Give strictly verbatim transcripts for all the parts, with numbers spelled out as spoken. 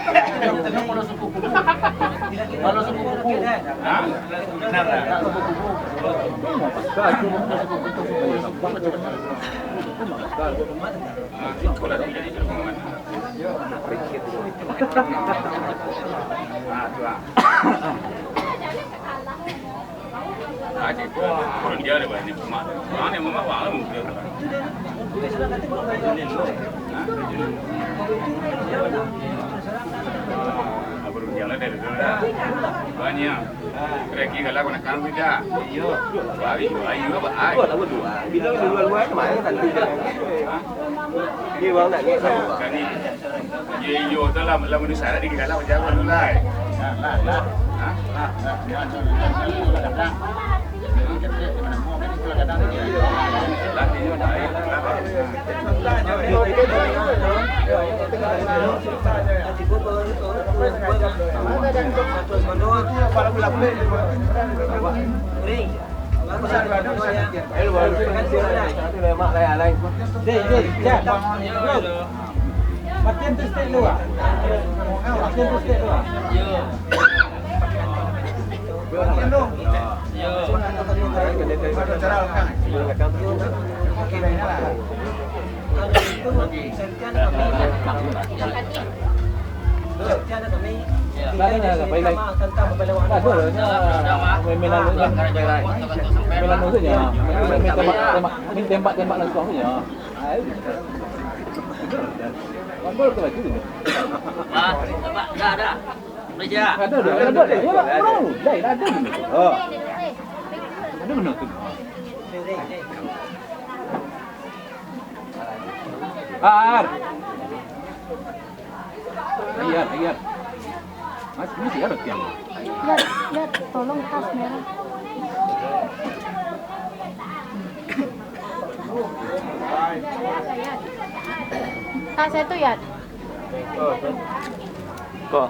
Kalau suku kuku. Kalau suku kuku. Hah? Benar lah. Ah, iko lah jadi rumah. Ah, tu lah. Aje ko, urang dia ada banyak rumah. Urang ni rumah bang, urang dia. Hah? Urang dia lah dari dulu dah. Banyak. Reki galak nak kan bida. Iyo. Ayo, ayo, ayo. Bila luar-luar kemarin kan. Hah? Ni bang nak ngek sama. Kani. Iyo, iyo, tu lah, lah meunyo syarat di dalam macam mana tu, lai? Hah? Deh, deh, Jan. Makin tu stek lu, ah. Makin tu stek lu, ah. Tembak, tembak, tembak langsung ya. Ada, ada. Ada, ada. Orang mulai, ada dulu. Oh. Ada benar tu. Ar. Ayar, ayar. Mas, ini siapa tiang? Yat, Yat, tolong tas merah. Tas itu, Yat. Kok?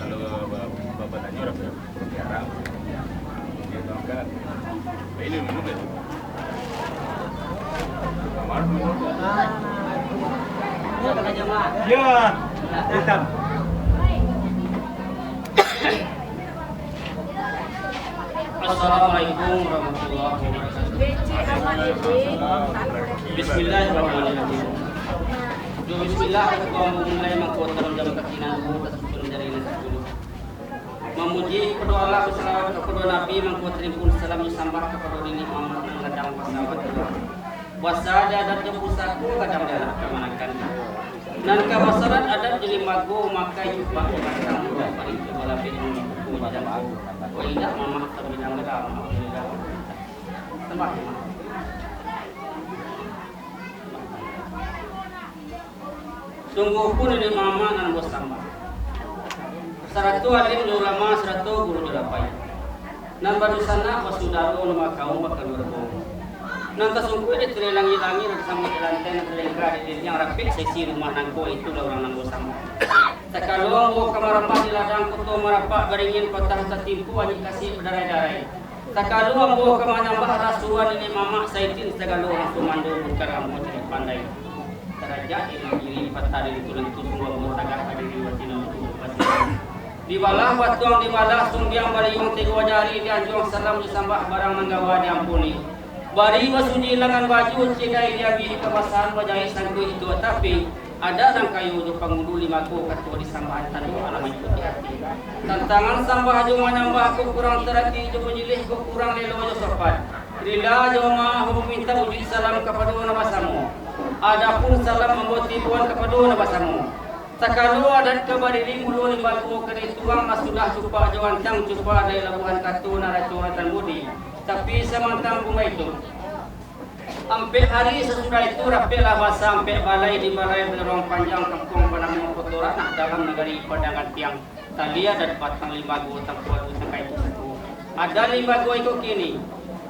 Kalau ba-, bapak tanya orang Arab, dia tahu kan? Ini minum ya? Ya, hitam. Assalamualaikum warahmatullahi wabarakatuh. Bismillahirrahmanirrahim. Jo bismillah, kato ambo mulai mangko talam jam kaki nan duo, tasusun jari nan sapuluah. Mamuji kapado Allah, basalawat kapado Nabi, mangko tarimpun salam jo sambah kapado niniak mamak nan gadang basa batua. Basa di adat jo pusako, gadang di adat kamanakan. Nan ka basarat adat jo limbago, makai cupak jo batang, mudah paling jo balabeh, nan dikukuah jo jangko. Kok indak mamak tabinang gadang, mamak jo gadang. Sambah, mamak. Sungguahpun niniak mamak nan ambo sambah, sarato alim jo ulama, sarato guru jo labai, nan badunsanak, basudaro, nan bakaum, bakaluargo, nan tasungkuik di tuluih langik-langik, nan tasambuik di lantai, nan talingka di dindiang, rapek saisi rumah nangko, itulah urang nan ambo sambah. Sakalo ambo ka marapak di ladang, koto marapak baringin, patah tatimpo, anyik kasiak badarai-darai. Sakalo ambo ka manyambah rasuah niniak mamak, saitin sagalo urang sumando, bukan ambo cadiak pandai. Tarajak di nagiri, patah di lintu-lintu, sungguah ambo tagak badiri, batino tu batino. Dibalah batuang, dibalah sumbiang, bariuang tigo jari, dianjuang salam, disambah barang nan gawa diampuni. Bari basuji langan baju, cidai diagiah kabasahan, bajaik sangkuih itu tapi. Adat nan kayo jo pangulu, limbago kato disambahan, tando alah maikuti ati. Tantangan sambah jo manyambah, kok kurang tarati jo majilih, kok kurang lelo jo sopan. Rila jo maaf ambo mintak ujuik salam kapado nan basamo. Adapun salam ambo tiboan kapado nan basamo. Sakalo adat ka badiri, mulo limbago ka dituang, lah sudah cupak jo antang, cupak dari labuahan kato, naraco ratan budi. Tapi samantang bungai tu. Ampek hari sasudah itu, rapeklah basa ampek balai di balai balorong panjang, kampuang banamo Koto Ranah, dalam nagari Padang Gantiang, tali adat batang limbago, tampualu tangkai pusako. Adat limbago iko kini,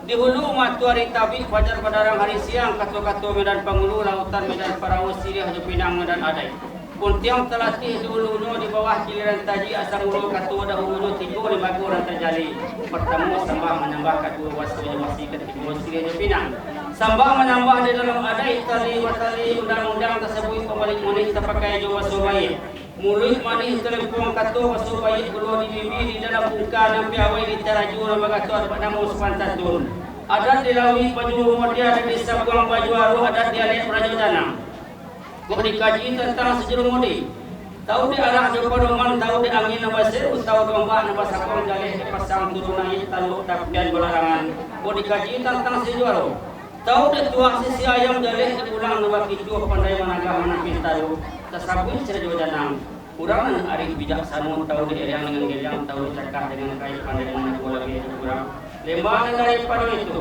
di hulu matoari tabik, fajar badarang hari siang, kato-kato medan pangulu, lautan medan parau, siriah jo pinang medan adaik. Puntiang talatih di ulunyo, di bawah kiliran taji, asa mulo kato dahulunyo, tigo limbago nan tajali. Partamo sambah manyambah, kaduo baso jo basi, katigo siriah jo pinang. Sambah manyambah di dalam adaik, tali batali undang-undang tasabuik pabaliak manih tapakai jo baso baiak. Muluik manih talempong kato, baso baiak gulua di bibia, di dalam bungka nan piawai di taraju nan bagato adat namo sapantatun. Adat di lauik baju mudia, adat di sabuang baju aruah, adat di alek barajo janang. Kok dikaji tantang sajarumudi, tau dek arak jo padoman, tau dek angin nan baseru, tau dek ombak nan basakuang, jaleh dek pasang turun naiak, taluak tapian balarangan. Kok dikaji tantang sajuaro, tau dek tuah sisi ayam, jaleh dek ulang nan bakicuah, pandai managah manampi taruah, tasabuik sarajo janang. Urang nan arik bijaksano, tau dek eriang dengan geliang, tau dek cakah dengan kaik, pandai managua labiah dek urang. Lembah nan daripado itu,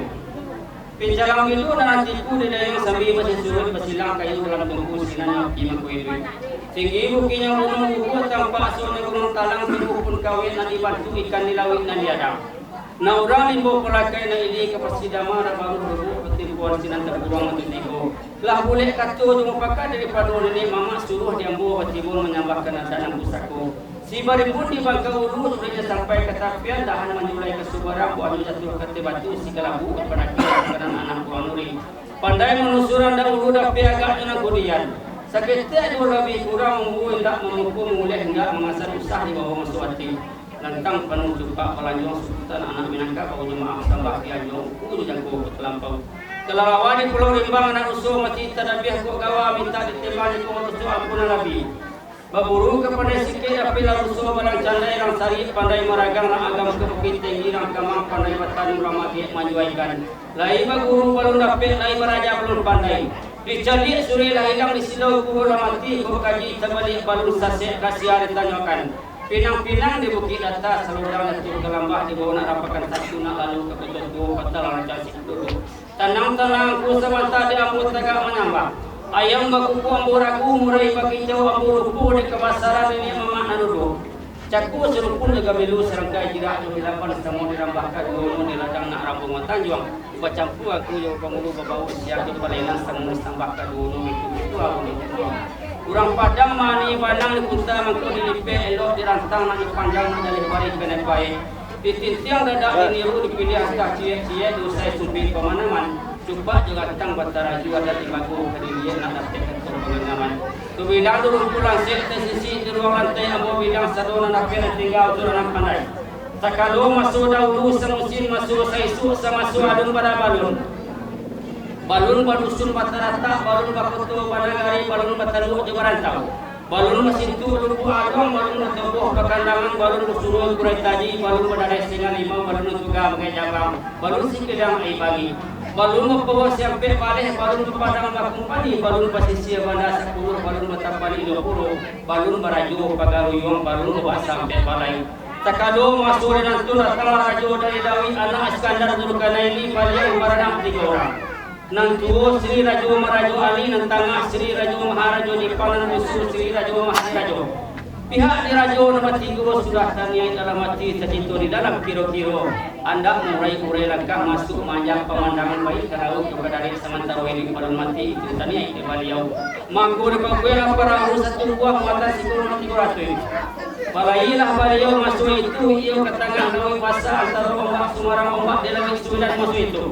pincalang bilu nan tiku di dayang, sambia basusuik basilang kayu dalam tungku, sinan api mangko iduik. Tinggi bukiknyo gunuang guguah, tampak asoanyo gunuang talang, tumbuah pun kawin nan dibantu, ikan di lauik nan diadang. Nan urang limbo palakai, nan ilia ka pasi dama, nan baruah lubuak batimpuan, sinan tapuruang mati tigo. Lah bulek kato jo mupakaik daripado niniak mamak, suruah di ambo batibun manyambahkan adat nan pusako. Si barimbun di bangka ulu, sudahnyo sampai ka tapian, dahan manjulai ka subarang, buahnyo jatuah ka ateh batu, si kalabu ka padaki, makanan anak urang nuri. Pandai manusuran dahulu, dapek agaknyo nan kudian. Saketek juo labiah kurang, umua indak mamungku, manguleh indak mamasan, usah dibawo masuak ati. Lantang panuah cupak, balanjuang sukutan anak Minangkabau, nyo maaf sambah dianjuang, ungku jo jangko ka talampau. Kalalawa di Pulau Rimbang, anak ruso mati tadabiah, kok gawa mintak ditembak, di kok ruso ampunan labiah. Baburu ka pandai sikek, dapek lah ruso balang candai, rang sariak pandai maragang, rang agam ka Bukik Tinggi, rang kamang pandai batanu, rang magiak manjuwa ikan. Lai baguru balun dapek, lai baraja balun pandai. Dicaliak surek lah ilang, disilau kuro lah mati, kok kaji tabaliak balun sasek, ka sia ditanyokan. Pinang-pinang di Bukik Data, salodang jatuah ka lambah, dibawo nak rampakan satu, nak lalu ka Koto Tuo, patah lah rancak si Kudo. Tanang-tanang angku, samanta dek ambo tagak manyambah. Ayam bakukuak ambo ragu, murai bakicau ambo lupo, dek kabasaran niniak mamak nan duduak. Cako sarumpun jo gamilu, sarangkai jirak jo bilapan, samo dirambah kaduonyo di ladang nak rambuang batanjuang. Bacampua angku jo pangulu, babau siang jo palainan, samo disambah kaduonyo, itu-itu ambo mintak. Urang Padang mani banang di kuta, mangko dilipek elok dirantang, nak jo panjang, nak jaleh barih kanai paeh. Ditintiang dadak diniru, dipiliah antah ciek-ciek, diusai sumpik pamanaman, cupak jo gantang bataraju, adat di bago ka diliek, nak dapek kato panganaman. Tubilang di rumpu lansek, tasisik di ruang lantai, ambo bilang sado nan dapek, nan tingga utuh nan pandai. Sakalo maso dahulu samusim, maso saisuak samaso alun barabalun. Balun badusun bataratak, balun bakoto banagari, balun bataluak jo barantau. Balun basintuak lubuak aluang, balun batoboh bakandangan, balun basuroi kurai taji, balun badareh singa limau, balun batuga bagai jabang, balun sikidang aia bagi, balun bapawah siampek baleh, balun bapadang bakumpani, balun basisia banda sapuluah, balun batapani duo puluah, balun barajo pagaruyuang, balun basampek balai. Sakado maso di nantun, datanglah rajo dari Dawi, anak Iskandar Zulkarnaini, baliau baranak tigo urang. Nan tuo Sri Rajo Marajo Ali, nan tangah Sri Rajo Maharajo Jipang, nan busu Sri Rajo Maharajo. Pihak di rajo nan batigo sudah taniaik dalam ati, tacito di dalam kiro-kiro, andak maurai-urai langkah, masuak maanjak pamandangan, baiak ka lauik jo ka darek, samantaro iduik balun mati, itu taniaik di baliau. Mangko dipabueklah parahu satu buah, muatan siko nan tigo ratuih. Balailah baliau maso itu, iyo ka tangah lauik basa, antaro ombak sumarang, ombak di lauik Sudan maso itu.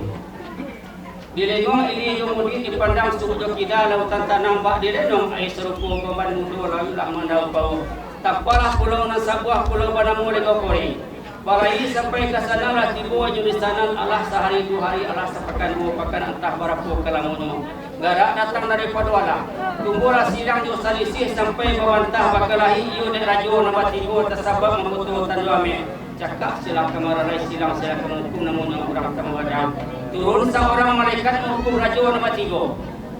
Dilengok ilia jo mudiak, dipandang suok jo kida, lautan tanang bak direnong, aia sarupo bamban mudo, lauik lah mandau pawo. Tampalah pulau nan sabuah, pulau banamo Lego Kori. Balai sampai ka sanan, lah tibo inyo di sanan, alah sahari duo hari, alah sapakan duo pakan, antah barapo ka lamonyo. Garak datang daripado alah. Tumbuahlah silang jo salisih, sampai babantah bakalahi, iyo dek rajo nan batigo, tasabab mangkoto tando ameh. Cakak silang ka mararai, silang silang ka manghukum, namonyo urang ka mambadang. Turun saurang malaikat manghukum rajo nan batigo.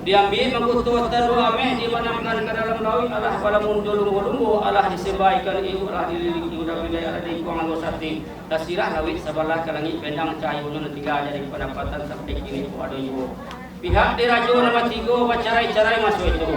Diambiak mangkoto tando ameh, dibanamkan ka dalam lauik, alah balamun jo lumbo-lumbo, alah disembah ikan iuk, alah dililiki udang bilai, alah diikuang anggo sati. Tasirah lauik sabalah ka langik bendang, cahayonyo nan tingga jadi pandapatan, sampai kini ko ado juo. Pihak di rajo nan batigo bacarai-carai maso itu.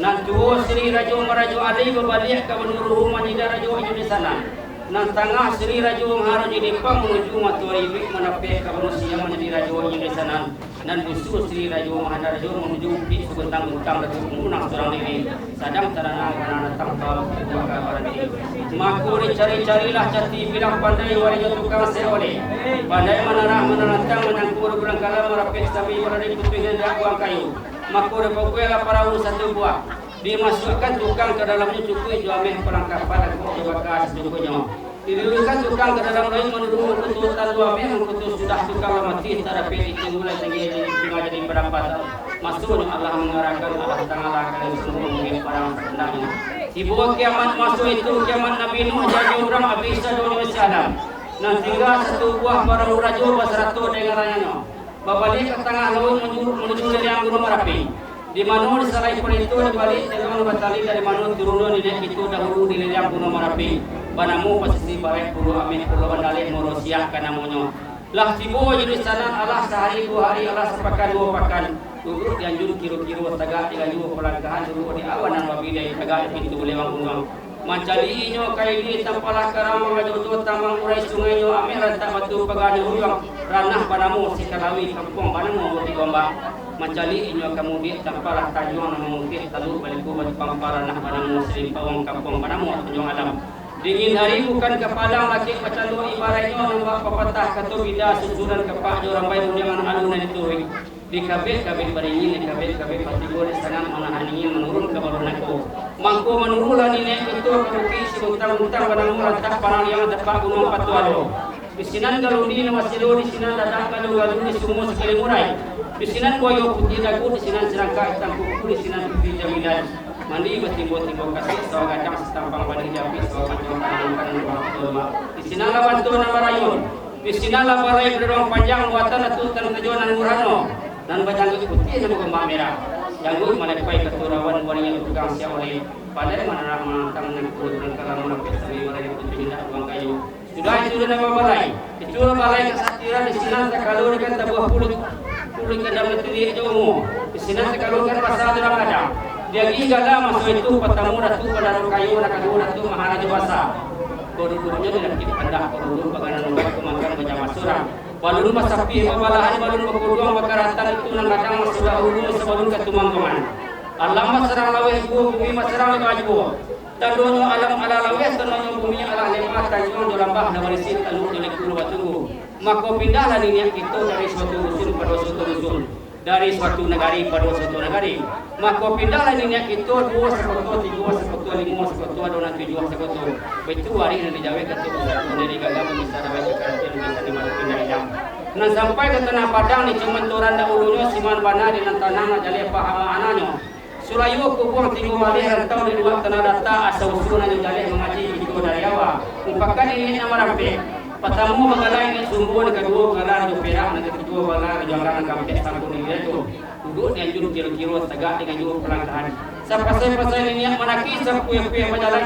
Nan tuo Sri Rajo Marajo Ali babaliak ka Banua Ruhu, manyinda rajo inyo di sanan. Nan tangah Sri Rajo Maharajo Depang manuju matoari iduik, manapeh ka Banua Siang manjadi rajo inyo di sanan. Nan busu Sri Rajo Maharajo manuju Upik Saguntang-guntang, Datuak Manggunang surang diri. Sadang tananang pananatang baru buah ka baranti. Mako dicari-carilah cati bilang pandai, warinyo tukang sek oleh. Pandai manarah manarantang, manyangko di bulan kalam, marapek sambi barari putuih indak buang kayu. Mako dipaguailah parahu satu buah. Dimasuakkan tukang ka dalamnyo, cukuik jo ameh parangkapan, angkok jo baka sacukuiknyo. Diduduakkan tukang ka dalam raik, manurun mangkuto tandu ameh, mangkuto sudah tukang lah mati, tak dapek ditunggulai tinggi di tingga jadi padapatan. Masonyo Allah mangarahkan, Allah Ta'ala akan disuruh manggiek parang sakandaknyo. Tibo kiamat maso itu, kiamat Nabi Nuh, jadi urang abih sadonyo isi alam. Nan tingga satu buah parahu rajo basarato dengan rayaknyo. Babaliak ka tangah lauik manu-, manuju liliang Gunuang Marapi. Di mano disalahi parinto dibaliak, tengah batali dari mano turunnyo niniak kito dahulu di liliang Gunuang Marapi, banamo pasisi Baraik Pulau Ameh, Pulau Andaleh, Muaro Siak ka namonyo. Lah tibo jo di sanan alah sahari duo hari, alah sapakan duo pakan, duduak di anjuang kiro-kiro, tagak di anjuang palangkahan, duduak di awan nan babidai, tagak di pintu lewang gunuang. Mancaliak inyo ka ilia tampalah karang, mangajojo tambang urai sungainyo, ameh rantak batu pagahnyo ruyuang, ranah banamo Sikalawi, kampuang banamo Bukik Gombak. Mancaliak inyo ka mudiak tampalah tanjuang nan mamutiah, taluk baliku batu pampang, ranah banamo Silimpawang, kampuang banamo Tanjuang Alam. Dingin hari bukan ka padang, lakek bacando ibaraiknyo, nan bak papatah kato bida, susunan kapak jo rambai, rundiangan alun nan dituruik. Dikabek-kabek baringin, dikabek-kabek batigo, di sanan manahan dingin, manurun ka balun nangko. Mangko manurunlah niniak kito ka Bukik Siguntang-guntang, banamo Rantak Panang, di tapak Gunuang Patualo. Di sinan galundi nan basilo, di sinan dadak galu-galu, di sumua sakali murai. Di sinan buayo putiah dagu, di sinan sirangka itam kuku, di sinan putiah jamilan. Mandi batimbo-timbo kasik, sawah gadang satampang, bani japik sawah panjang, tangan kanan buah kurma. Di sinanlah bantuak nan barayun. Di sinanlah balai baduduang panjang, buatan Datuak Tan Tajo nan murah no, nan bajangguik putiah, nan bagombak merah. Jangguik malepai katurawan, warinyo tukang siak oleh. Pandai manarah manantang, nan kuruik nan kalam, marampek sambi barari, putuih indak buang kayu. Sudah itu, nan babalai. Itulah balai kasatiran, di sinan takalo ikan tabuah puluik, puluik gadang batuliak jo umua. Di sinan takalokan basa urang gadang. Diagiah gala maso itu, patamo Datuak Bandaro Kayo, nan kaduo Datuak Maharajo Basa. Koridornyo dilapik pandah, koridor baganan lompat, kumakan bajamah surang. Balun basapih babalahan, balun bakuduang bakaratan, itu nan gadang maso dahulu, sabalun ka Tumangguangan. Alam basarang laweh juo, bumi basarang lemah juo. Tandonyo alam alah laweh, tandonyo bumi alah lemah, tanjuang jo lambah nan barisi, taluk jo liku nan batunggu. Mako pindahlah niniak kito dari suatu dusun pado suatu dusun, dari suatu nagari pado suatu nagari. Mako pindahlah niniak kito, duo sakoto, tigo sakoto, limo sakoto, ado nan tujuah sakoto. Baitu ari nan dijawek Datuak Pusako, dari gaga mambisa dawai, cakar ati nan bisa dimalu pindah ilang. Nan sampai ka tanah Padang, di cuman toran dahulunyo, siman bana di nan tanang, nan jaleh pahamaan anyo. Sulayo kubuang tigo baleh, rantau di luak tanah data, asa usul nan jaleh mangaji kito dari awa. Umpakan niniak nan marampek. Patamo bagala niniak sumbo, nan kaduo bagala jo perak, nan katigo bagala jo anggang, nan kaampek sangko niniak tu. Duduak di anjuang kiro-kiro, tagak di anjuang palangkahan. Sapasai-pasai niniak manangih, sapueh-pueh bajalan,